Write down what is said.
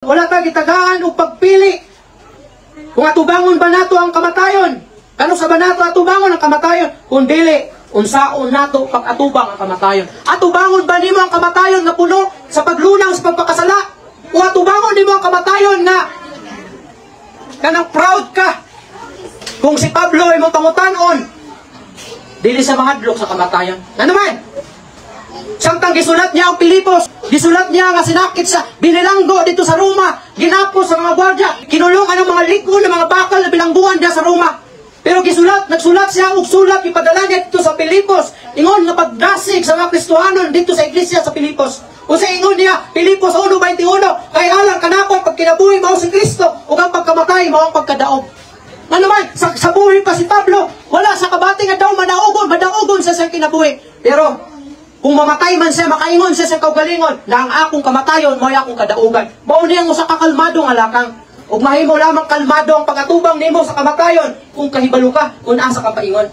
Wala ta gitagaan og pagpili kung atubangon ba nato ang kamatayon. Kanus-a ba nato atubangon ang kamatayon? Kung dili, unsaon nato pag-atubang ang kamatayon? Atubangon ba nimo ang kamatayon nga puno sa paglunaw sa pagpakasala? O atubangon nimo ang kamatayon nga kanang proud ka? Kung si Pablo ay mo pangutan-on, dili sa mahadlok sa kamatayon. Ano man? Samtang gisulat niya ang Pilipos, gisulat niya nga sinakit sa binilanggo dito sa Roma, ginapos sa mga gwardiya, kinulungan ng mga liko ng mga bakal na bilangguan diya sa Roma. Pero gisulat, nagsulat siya og sulat, ipadala niya dito sa Pilipos, ingon nga pagdasig sa mga Kristohanon dito sa iglesia sa Pilipos. O sa ingon niya, Pilipos 1:21, "Kay alang kanako pagkinabuhi mao si Kristo, ug ang pagkamatay mao ang pagkadaog." Ano man, sa buhi pa si Pablo, wala sa kabati nga daw manaugon, madaugon sa siyang kinabuhi. Pero kung mamatay man siya, makaingon siya sa kaugalingon na ang akong kamatayon, mo'y akong kadaugan. Mao niya ang usa ka kalmado nga lakang. Ug mahimo lamang kalmado ang pagatubang nimo sa kamatayon kung kahibalo ka kung asa ka paingon.